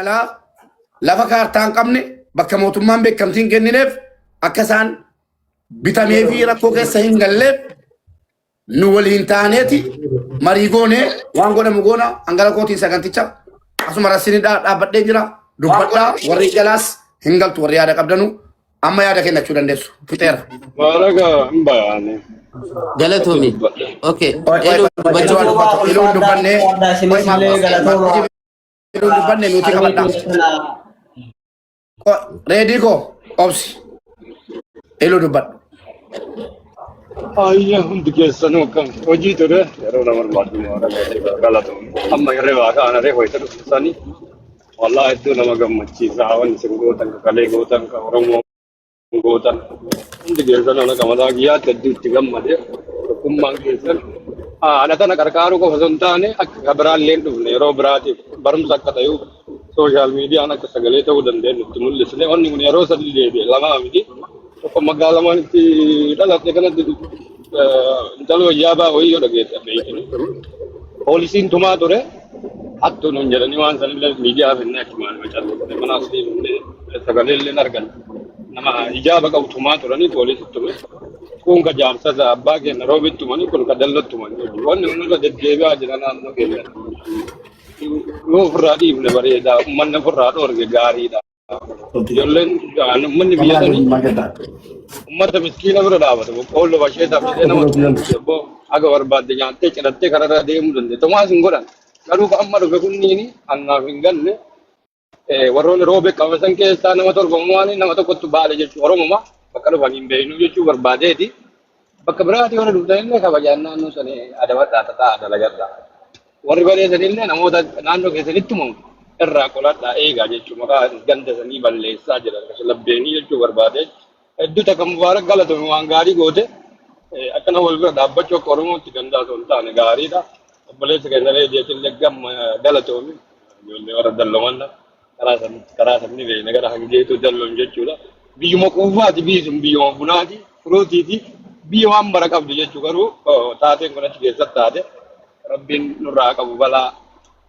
Alaa lafa kaartaa hin qabne bakka mootummaan beekamtii hin kennineef akka isaan bitamee fi rakkoo keessa hin galleef nu waliin taaneeti marii goonee waan godhamu goona hangala kootiin saganticha asuma rassini dhaabbadhee jira dubbadhaa warri jalaas hin galtu warri yaada qabdanu amma yaada kennachuu dandeessu fixeera. Baaraga hin bayaane. Galatoomi. Okay. Elu Iluu dubbachuu. dubbatu iluu dubbannee Ulfaadhaa isinis illee galatooma. Iluu dubbanne nuti Harmee qabadhaa. keenya kana Reedii koo obsi iluu dubbadhu. Ayya hundi keessanuu akkam hojii ture yeroo nama barbaadu galatoomne. Amma hirribaa kaana reefu wayita dhuftanii wallaahi hedduu nama gammachiisa wanni isin gootan ka kalee gootan ka Oromoo gootan hundi keessan ana mataa kiyyaatti hedduu itti gammade tokkummaan keessan haadha tana qarqaaruu qofa osoo hin taane akka ka biraallee hin dhufne yeroo biraatiif barumsa akka ta'uuf sooshaal miidiyaan akka sagalee ta'uu dandeenyu itti mul'isne wanni kun yeroo sadii deebi'e lamaa miti tokko magaalamaan itti dhaladhe kanatti intala wayyaa baa wayii yoo dhageette beeytani poolisiin tumaa ture hattuu nuun jedhanii waan sanillee miidiyaa finnee achumaan macallisne mana asii finnee sagalee illee argan nama ijaaba qabu tumaa turanii poolisiin tume kun ka jaarsa abbaa keenya roobitti tumanii kun ka dalloo tumanii wanni hundarra deddeebi'aa jira naannoo keenya yoo ofirraa dhiifne bareeda uummanni ofirraa dhoorge gaariidha. Ijoolleen uummanni biyya sanii uummata miskiina bira dhaabata. Boqqoolloo basheetaaf jedhee nama abboo haga barbaadde nyaattee cirattee kararra deemuu dandeetta. Tomaas hin godhan. Garuu ka amma dhufe kunniin annaaf hin galle warroonni roobee qabasan san keessaa nama torba waan nama tokkotti baale jechuudha. Oromuma bakka dhufan hin beeknu jechuu barbaadeeti. Bakka biraati warra dhuftan illee kabajaan naannoo sanii adabadhaa tataa dalagadhaa. Warri bareedan illee namoota naannoo keessanitti uumamu irraa qoladhaa eegaa jechuudha. Maqaa ganda sanii balleessaa jiran labbeenii jechuu barbaade. Hedduu takka mubaarak galatoomi waan gaarii goote akkana wal bira dhaabbachuu akka Oromootti gandaa osoo hin taane gaariidha. Obboleessa keenya reediyooti illee gamma galatoomi. Ijoollee warra dallomanna karaa san karaa sanni beekna gara hangeetuu dalloon jechuudha. Biyyuma quufaati biyyi sun biyyuma bunaati firuutiiti biyya waan bara qabdu jechuu garuu taateen kun achi keessatti taate. Rabbiin nurraa haa qabu balaa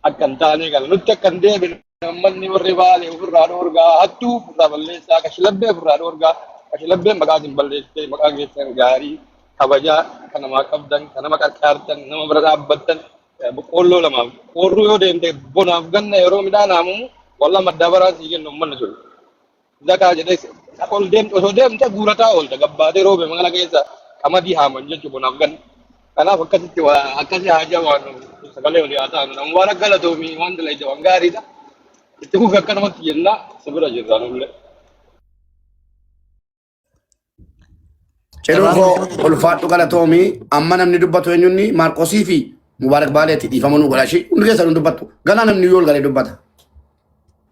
akka hin taane kana nutti akka hin deebine uummanni warri baale ofirraa dhoorgaa hattuu ofirraa balleessaa kashlabbee ofirraa dhoorgaa kashlabbeen maqaa isin balleessitee maqaa keessan gaarii kabajaa kan namaa qabdan kan nama qarqaartan nama bira dhaabbattan boqqoolloo lamaaf qoorruu yoo deemte bonaaf ganna yeroo midhaan haamamu wallah maddaa baraa sii kennu uummanni sun zakaa jedhee ol deemte osoo deemte guurataa oolta gabbaatee roobe mana keessa qamadii haaman jechuun bonaaf ganna. Kanaaf akkasitti waa akkasii haa jabaannu sagalee olii haa taanu nama waan galatoomi waan dalagde waan gaariidha. Itti fufi akkanumatti jenna si bira jirra nullee. Cidhuu koo ulfaadhu galatoomi amma namni dubbatu eenyunni Maarqosii fi Mubaarak Baaleetti dhiifama nu godha ishee hundi keessan nu dubbattu ganaa namni yoo ol galee dubbata.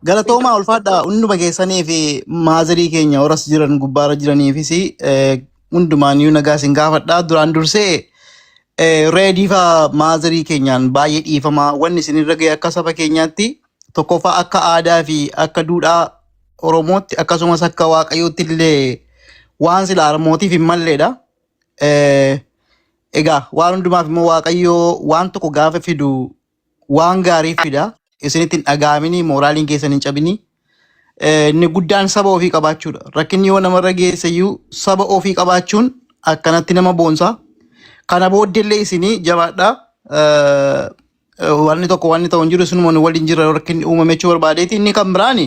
Galatoomaa ulfaadhaa hunduma keessanii fi maazirii keenya horas jiran gubbaarra jiraniifis hundumaaniyyuu nagaa isin gaafadhaa. Duraan dursee reedii faa maazirii keenyaan baay'ee dhiifamaa wanni isin irra ga'e akka saba keenyaatti tokkoffaa akka aadaa fi akka duudhaa Oromootti akkasumas akka Waaqayyootti illee waan sila harmootiif hin malleedha. Egaa waan hundumaaf immoo Waaqayyoo waan tokko gaafa fidu waan gaarii fida. Isinitti hin dhaga'aminii mooraaliin keessan hin cabinii. Inni guddaan saba ofii qabaachuudha. Rakkinni yoo namarra geesse iyyuu saba ofii qabaachuun akkanatti nama boonsa. Kana booddeellee isinii jabaadhaa. Wanni tokko wanni ta'u hin jiru isinuma nu waliin jira rakkinni uumame jechuu barbaadeeti. Inni kan biraani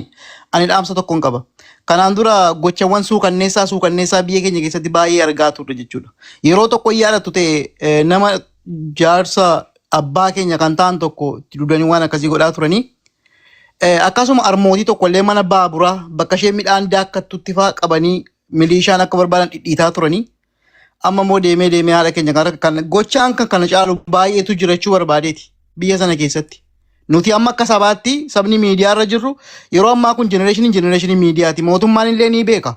ani dhaamsa tokkon qaba. Kanaan dura gochawwan suukanneessaa suukanneessaa biyya keenya keessatti baay'ee argaa turre jechuudha. Yeroo tokko hin yaadattu ta'e nama jaarsa abbaa keenya kan ta'an tokko itti dudanii waan akkasii godhaa turanii. Akkasuma armootii tokko illee mana baaburaa bakka ishee midhaan daakkattutti fa'aa qabanii miliishaan akka barbaadan dhidhiitaa turanii. Amma immoo deemee deemee haadha keenya kan kan gochaan kan kana caalu baay'eetu jirachuu barbaadeeti biyya sana keessatti. Nuti amma akka sabaatti sabni miidiyaa irra jirru yeroo ammaa kun jenereeshiniin jenereeshinii miidiyaati. Mootummaan illee ni beeka.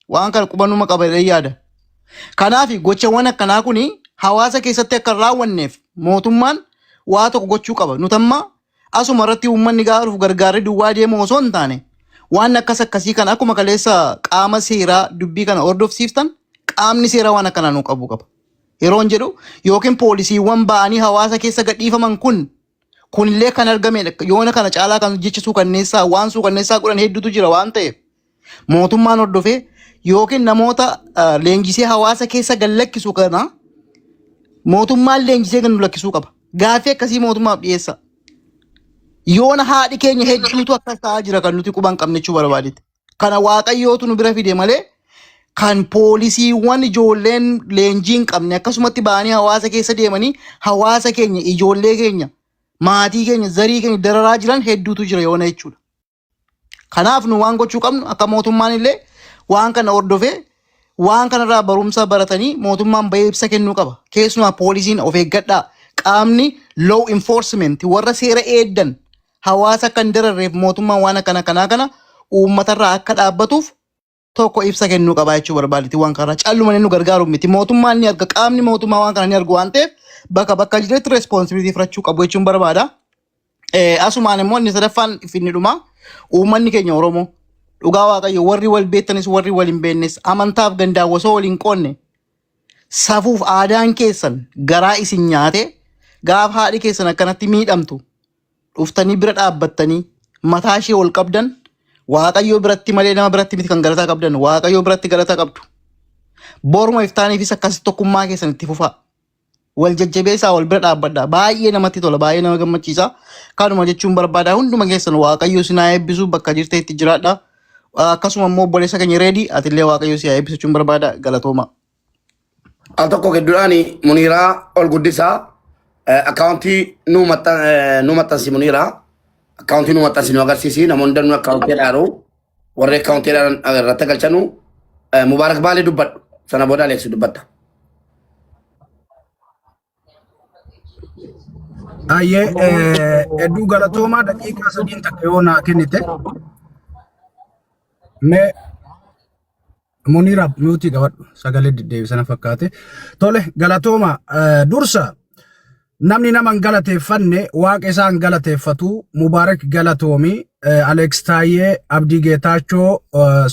Waan kana qubanuma qaba jedhee yaada. Kanaaf gochawwan akkanaa kun hawaasa keessatti akka hin raawwanneef mootummaan waa tokko gochuu qaba. Nuti amma asuma irratti uummanni gaafa dhufu gargaarree duwwaa deemu osoo hin taane waan akkas akkasii kana akkuma kaleessa qaama seeraa dubbii kana hordofsiiftan qaamni seeraa waan akkanaa nuu qabuu qaba. Yeroon jedhu yookiin poolisiiwwan ba'anii hawaasa keessa gadhiifaman kun Kunillee kan argamedha. Yoona kana caalaa kan jecha suukanneessaa waan suukanneessaa godhan hedduutu jira waan ta'eef mootummaan hordofee yookiin namoota leenjisee hawaasa keessa gad lakkisu kana mootummaan leenjisee gad nu lakkisuu qaba. Gaaffii akkasii mootummaaf dhiyeessa. Yoona haadhi keenya hedduutu akkas ta'aa jira kan nuti quban qabne jechuu barbaadetti. Kana waaqayyootu nu bira fide malee kan poolisiiwwan ijoolleen leenjii hin qabne akkasumatti ba'anii hawaasa keessa deemanii hawaasa keenya ijoollee keenya maatii keenya zarii keenya dararaa jiran hedduutu jira yoona jechuudha. Kanaaf nu waan gochuu qabnu akka mootummaan illee waan kana hordofee waan kanarraa barumsa baratanii mootummaan bahee ibsa kennuu qaba. Keessumaa poolisiin of eeggadhaa qaamni law enforcement warra seera eegdan hawaasa akka hin dararreef mootummaan waan akkana kanaa kana uummatarraa akka dhaabbatuuf tokko ibsa kennuu qabaa jechuu barbaadeti waan kanarraa calluma inni nu gargaaru miti mootummaan ni arga qaamni mootummaa waan kana ni argu waan ta'eef bakka bakka jiretti responsibility fudhachuu qabu jechuun barbaada. Asumaan immoo inni sadaffaan finni dhuma uummanni keenya Oromoo dhugaa waaqayyo warri wal beektanis warri wal hin beeknes amantaaf gandaan osoo wal hin qoonne safuuf aadaan keessan garaa isin nyaate gaafa haadhi keessan akkanatti miidhamtu dhuftanii bira dhaabbattanii mataa ishee ol qabdan waaqayyoo biratti malee nama biratti miti kan galataa qabdan waaqayyoo biratti galata qabdu. Boruma iftaaniifis akkasi tokkummaa keessan itti fufaa. Wal jajjabeessaa wal bira dhaabbadha. Baay'ee namatti tola baay'ee nama gammachiisa. Kanuma jechuun barbaada hunduma keessan waaqayyo isin haa eebbisu bakka jirteetti jiraadha. Akkasuma immoo obboleessa keenya reedii atillee waaqayyo si haa eebbisu jechuun barbaada galatooma. Al tokko gidduudhaan Muniiraa ol guddisaa akkaawuntii nuu maxxansi Muniiraa akkaawuntii nuu maxxansi nu agarsiisi namoonni danuu akkaawuntii dhaaru warri akkaawuntii dhaaran irratti galchanu Mubaarak Baalee dubbadhu sana booda Aleeksi dubbatta. Ayyee hedduu galatoomaa daqiiqaa sadiin takka yoo naa kennite mee Muniira miyuutii qabadhu sagalee deddeebisana fakkaate. Tole galatooma dursa namni nama hin galateeffanne waaqa isaa hin galateeffatu Mubaarak galatoomi Aleeks Taayyee Abdii Geetaachoo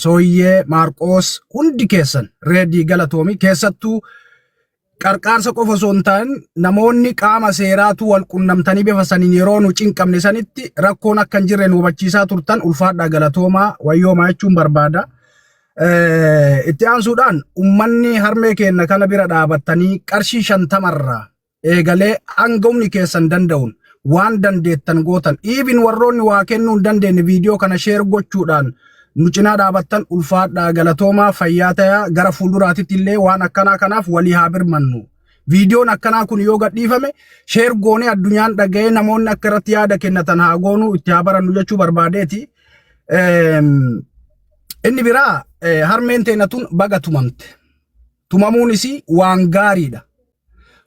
Sooyyee Maarqoos hundi keessan reedii galatoomi keessattuu qarqaarsa qofa osoo hin ta'in namoonni qaama seeraatu wal qunnamtanii bifa saniin yeroo nu cinqamne sanitti rakkoon akka hin jirre nu hubachiisaa turtan ulfaadhaa galatoomaa wayyoomaa jechuun barbaada. Itti aansuudhaan ummanni harmee keenya kana bira dhaabattanii qarshii shantamarraa eegalee hanga humni keessan danda'uun waan dandeettan gootan even warroonni waa kennuu hin dandeenye viidiyoo kana sheer gochuudhaan nu cinaa dhaabattan ulfaadhaa galatoomaa fayyaa tayaa gara fuulduraatitti illee waan akkanaa kanaaf walii haa birmannu. Viidiyoon akkanaa kun yoo gadhiifame sheer goonee addunyaan dhaga'ee namoonni akka irratti yaada kennatan haa goonuu itti haa barannu jechuu barbaadeeti. Inni biraa harmeen teenya tun baga tumamte. Tumamuun isii waan gaariidha.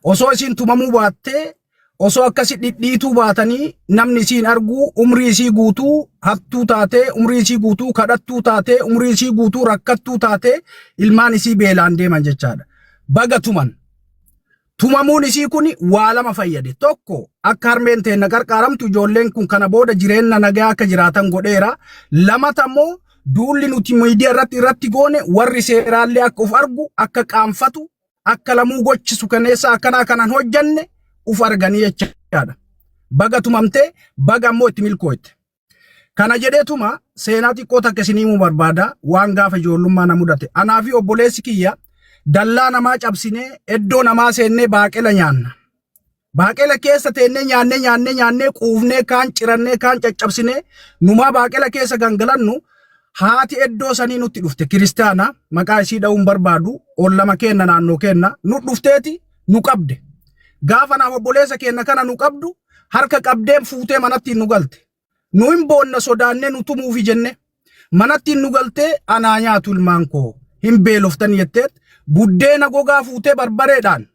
Osoo isiin tumamuu baattee osoo akkasi dhidhiituu baatanii namni isiin arguu umrii isii guutuu hattuu taatee umrii isii guutuu kadhattuu taatee umrii isii guutuu rakkattuu taatee ilmaan isii beelaan deeman jechaadha. Baga tuman. Tumamuun isii kun waa lama fayyade. Tokko akka harmeen teenna qarqaaramtu ijoolleen kun kana booda jireenya nagaa akka jiraatan godheera. Lamata immoo duulli nuti miidiyaa irratti irratti goone warri seeraallee akka of argu akka qaanfatu akka lamuu gochisu kaneessa akkanaa kanaan hojjanne uf arganii jechaadha. Baga tumamtee baga ammoo itti milkooyte. Kana jedheetuma seenaa xiqqoo takka isinii himuu barbaada waan gaafa ijoollummaa na mudate. Anaa fi obboleessi kiyya dallaa namaa cabsinee iddoo namaa seennee baaqela nyaanna. Baaqela keessa teennee nyaannee nyaannee nyaannee quufnee kaan cirannee kaan caccabsinee numaa baaqela keessa gangalannu haati iddoo sanii nutti dhufte kiristaana maqaa isii dha'uun barbaadu ollama keenna naannoo keenna nu dhufteeti nu qabde. Gaafa naaf obboleessa keenna kana nu qabdu harka qabdee fuutee manatti nu galte. Nu hin boonna sodaannee nu tumuufi jenne. Manatti nu galtee anaa nyaatu ilmaan koo hin beeloftan jetteet buddeena gogaa fuutee barbareedhaan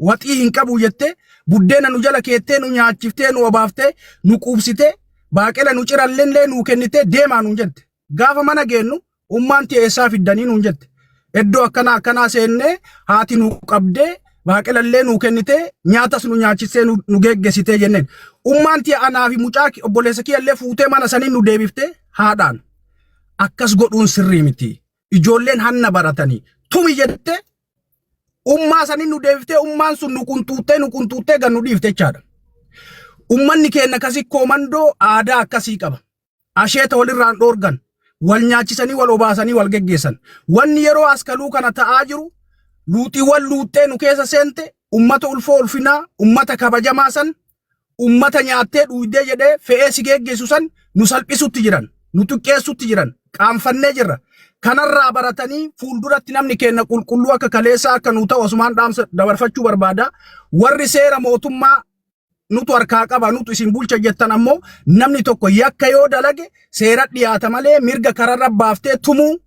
waxii hin qabu jettee buddeena nu jala keettee nu nyaachiftee nu obaaftee nu quubsitee baaqela nu cirallee nu kennitee deemaa nuun jette. Gaafa mana geennu ummaan tee eessaa fiddanii nuun jette. Iddoo akkanaa akkanaa seennee haati nu qabdee baaqelallee nu kennitee nyaatas nu nyaachistee nu geggeessitee jenneen. Ummaan tee anaa fi mucaa obboleessa kiyyallee fuutee mana sanii nu deebiftee haadhaan. Akkas godhuun sirrii miti. Ijoolleen hanna baratanii tumi jettee ummaa sanii nu deebiftee ummaan sun nu qunxuuttee nu qunxuuttee gad nu dhiifte jechaadha. Ummanni keenna ka Sikkoo Mandoo aadaa akkasii qaba. Asheeta walirraan dhoorgan, wal nyaachisanii wal obaasanii wal geggeessan. Wanni yeroo askaluu kana ta'aa jiru luuxiiwwan luuxxee nu keessa seente ummata ulfoo ulfinaa, ummata kabajamaa san, ummata nyaattee dhuuydee jedhee fe'ee si geggeessu san nu salphisutti jiran, nu xiqqeessutti jiran, qaanfannee jirra. Kanarraa baratanii fuulduratti namni keenna qulqulluu akka kaleessaa akka nu ta'u asumaan dhaamsa dabarfachuu barbaada. Warri seera mootummaa nutu harkaa qaba nutu isin bulcha jettan ammoo namni tokko yakka yoo dalage seera dhiyaata malee mirga kararra baaftee tumuu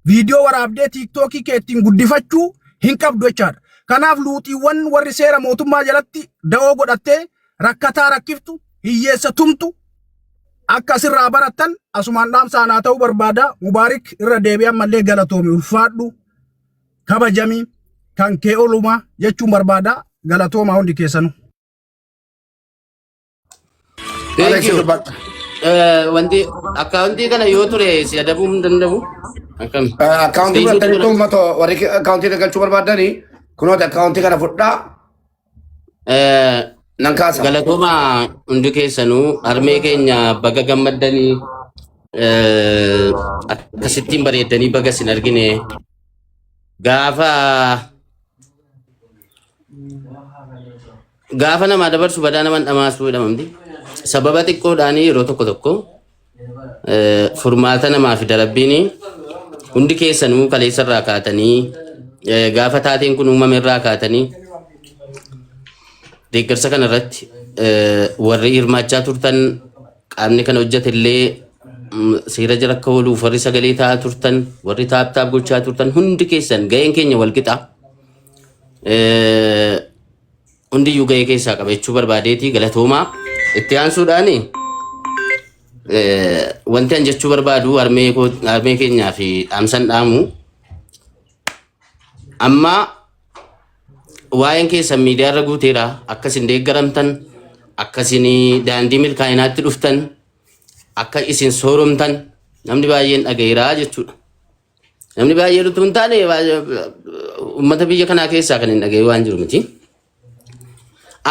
viidiyoo waraabdee tiiktookii kee ittiin guddifachuu hin qabdu jechaadha. Kanaaf luuxiiwwan warri seera mootummaa jalatti da'oo godhattee rakkataa rakkiftu hiyyeessa tumtu akka asirraa barattan asumaan dhaamsa anaa ta'uu barbaada. Mubaarik irra deebi'an ammallee galatoomi ulfaadhu. kabajami kan kee oluma jechuun barbaada galatoomaa hundi keessanu. Thank Alex you. dubbadha. Wanti akkaawuntii kana yoo ture si adabuu hin danda'u. Akkam. Akkaawuntii Isteejiitu fudhatanii jira. uummata warri akkaawuntii galchuu barbaadanii kunooti akkaawuntii kana fudhaa nan kaasa. Galatooma hundi keessanuu harmee keenya baga gammaddanii akkasittiin bareeddanii baga isin argine gaafa gaafa namaa dabarsu badaa naman dhamaasuu jedhamamti. Sababa xiqqoodhaan yeroo tokko tokko furmaata namaa fida rabbiin hundi keessanuu kaleessa irraa kaatanii gaafa taateen kun uumame irraa kaatanii deeggarsa kana irratti warri hirmaachaa turtan qaamni kana hojjete illee seera jala akka ooluuf warri sagalee ta'aa turtan warri taap taap gochaa turtan hundi keessan gaheen keenya wal qixa. Hundiyyuu gahee keessaa qaba jechuu barbaadeeti galatoomaa. Itti aansuudhaan wanti an jechuu barbaadu harmee koo harmee keenyaa fi dhaamsan dhaamu amma waa'een keessan miidiyaa irra guuteera akka isin deeggaramtan akka isin daandii milkaa'inaatti dhuftan akka isin sooromtan namni baay'een dhagayeera jechuudha. Namni baay'een utuu hin taane uummata biyya kanaa keessaa kan hin dhagaye waan jiru miti.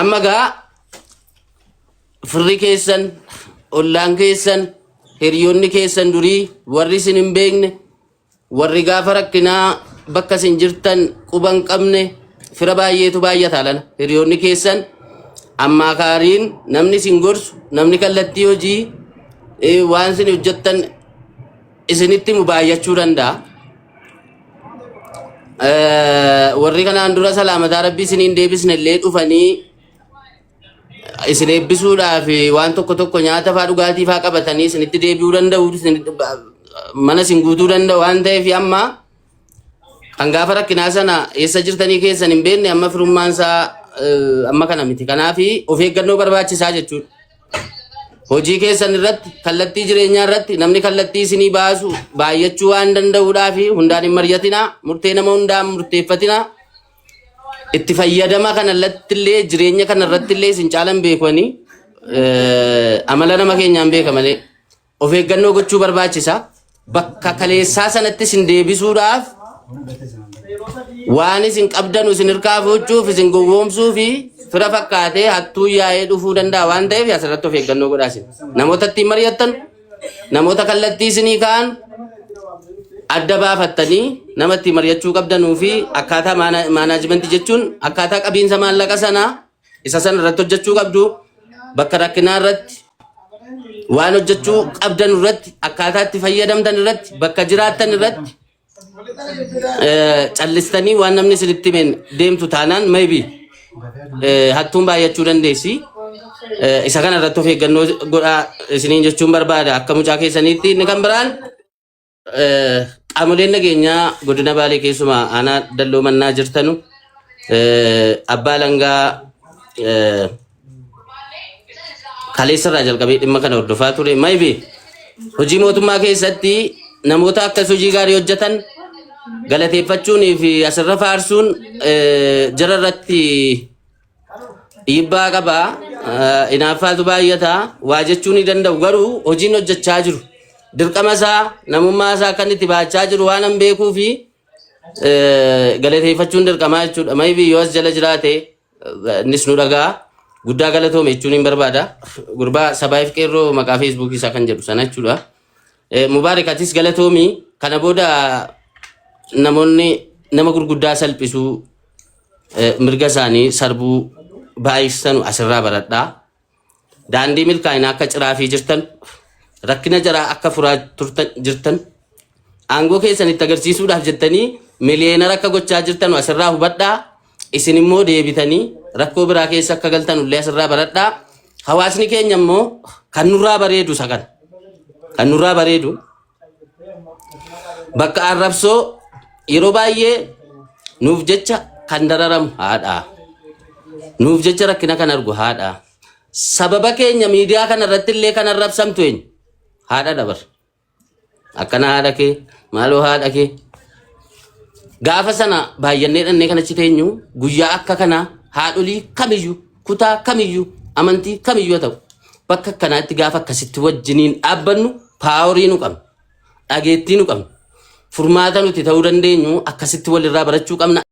Amma gaa firri keessan, ollaan keessan, hiriyoonni keessan durii warri isin hin beekne, warri gaafa rakkinaa bakka isin jirtan quba hin qabne fira baay'eetu baay'ata lana. Hiriyoonni keessan ammaa kaariin namni isin gorsu, namni kallattii hojii waan isin hojjettan isinitti himu baay'achuu danda'a. Warri kanaan dura salaamataa rabbii isiniin deebisne illee dhufanii isin eebbisuudhaaf waan tokko tokko nyaata faa dhugaatii faa qabatanii isinitti deebi'uu danda'u mana isin guutuu danda'u waan ta'eef amma kan gaafa rakkinaa sana eessa jirtanii keessan hin beekne amma firummaan isaa amma kana miti. Kanaaf of eeggannoo barbaachisaa jechuudha. Hojii keessan irratti kallattii jireenyaa irratti namni kallattii isinii baasu baay'achuu waan danda'uudhaa fi hundaan hin mari'atinaa murtee nama hundaan murteeffatinaa itti fayyadama kana irratti illee jireenya kana irratti illee isin caalan beekanii amala nama keenyaan beeka malee of eeggannoo gochuu barbaachisa. Bakka kaleessaa sanatti isin deebisuudhaaf waan isin qabdanu isin hirkaa fuuchuuf isin gowwoomsuu fi fira fakkaatee hattuu yaa'ee dhufuu danda'a waan ta'eef asirratti of eeggannoo godhaa isin. Namoota ittiin mari'attan, namoota kallattii isinii ka'an adda baafattanii nama ittiin mari'achuu qabdanuu fi akkaataa maanaajimentii jechuun akkaataa qabiinsa maallaqa sanaa isa sana irratti hojjechuu qabdu bakka rakkinaa irratti waan hojjechuu qabdan irratti akkaataa itti fayyadamtan irratti bakka jiraattan irratti callistanii waan namni isinitti himeen deemtu taanaan maybe hattuun baay'achuu dandeessi. Isa kana irratti of eeggannoo godhaa isiniin jechuun barbaada akka mucaa keessaniitti inni kan biraan Qaamoleen nageenyaa godina Baalee keessumaa aanaa Dalloo Mannaa jirtanu abbaa langaa kaleessa irraa jalqabee dhimma kana hordofaa ture. Maybe hojii mootummaa keessatti namoota akkas hojii gaarii hojjetan galateeffachuunii fi asirra faarsuun jara irratti Dhiibbaa qaba. Inaaffaatu baay'ata. Waa jechuu ni danda'u. Garuu hojiin hojjechaa jiru. Dirqama isaa, namummaa isaa akka inni itti baachaa jiru waan an beekuu fi galateeffachuun dirqamaa jechuudha. Maybe yoo as jala jiraate innis nu dhaga'a. Guddaa galatoome jechuun hin barbaada. Gurbaa sabaayif qeerroo maqaa feesbuukii isaa kan jedhu sana jechuudha. Mubaarik atis galatoomi. Kana booda namoonni nama gurguddaa salphisuu mirga isaanii sarbuu baay'istanu asirraa baradhaa. Daandii milkaa'inaa akka ciraafii jirtan, rakkina jaraa akka furaa turtan jirtan, aangoo keessan itti agarsiisuudhaaf jettanii miliyeenara akka gochaa jirtan asirraa hubadhaa. Isin immoo deebitanii rakkoo biraa keessa akka galtan illee asirraa baradhaa. Hawaasni keenya immoo kan nurraa bareedu isa kana. Kan nurraa bareedu bakka arrabsoo yeroo baay'ee nuuf jecha kan dararamu haadha. Nuuf jecha rakkina kan argu haadha. Sababa keenya miidiyaa kana irratti illee kan arrabsamtu eenyu? Haadha dabar. Akkana haadha kee, maaloo haadha kee. Gaafa sana baay'annee dhannee kan achi teenyu guyyaa akka kanaa haadholii kamiyyuu, kutaa kamiyyuu, amantii kamiyyuu haa ta'u bakka akkanaatti gaafa akkasitti wajjiniin dhaabbannu paaworii nu qabna. Dhageettii nu qabna. Furmaata nuti ta'uu dandeenyu akkasitti walirraa barachuu qabna.